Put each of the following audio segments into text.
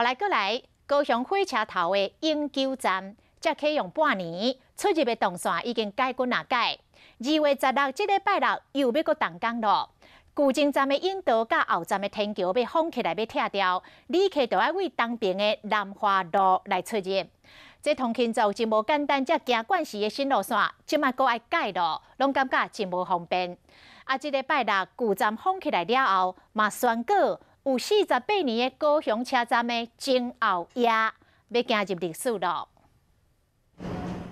來閣來，高雄火車頭的永久站，才啟用半年，出入的動線已經改幾若改。2月16這禮拜六又欲閣動工囉。舊前站的引道佮後站的天橋欲封起來，欲拆掉，旅客就愛對東爿的南華路來出入。這通勤族真無簡單，才行慣勢的新路線，這擺閣愛改路，攏感覺真無方便。啊，這禮拜六舊站封起來了後，嘛宣告有48年的高雄車站的前後驛欲行入歷史囉。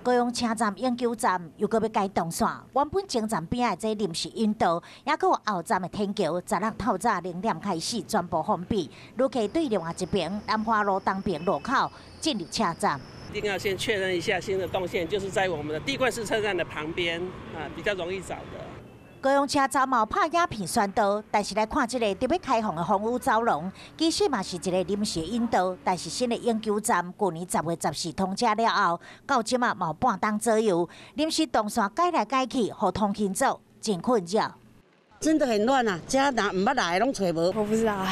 高雄車站永久站又閣欲改動線，原本前站邊仔的這臨時引道，抑閣有後站的天橋，16透早0點開始全部封閉，旅客對另外一爿南華路東爿路口進入車站。一定要先確認一下新的動線，就是在我們的地冠式車站的旁邊啊，比較容易找的。高雄車站嘛拍影片宣導，但是來看這个特別開放的風雨走廊，其實嘛是一个臨時引導，但是新的永久站舊年10月14通車了後，到這馬嘛有半冬左右，臨時動線改來改去，予通勤族真困擾。真的很亂啊，遮若毋捌來的攏揣無。我不知道，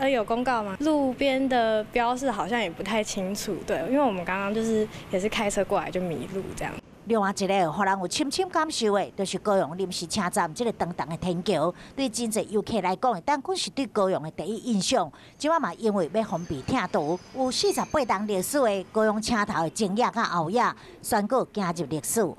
有公告嗎？路邊的標示好像也不太清楚，對，因為我們剛剛就是也是開車過來就迷路這樣。另外一个，予人有深深感受的，就是高雄臨時車站這个長長的天橋，對真濟遊客來講，會當講是對高雄的第一印象。這擺嘛因為欲封閉拆除，有48冬歷史的高雄車頭的前驛佮後驛，宣告行入歷史。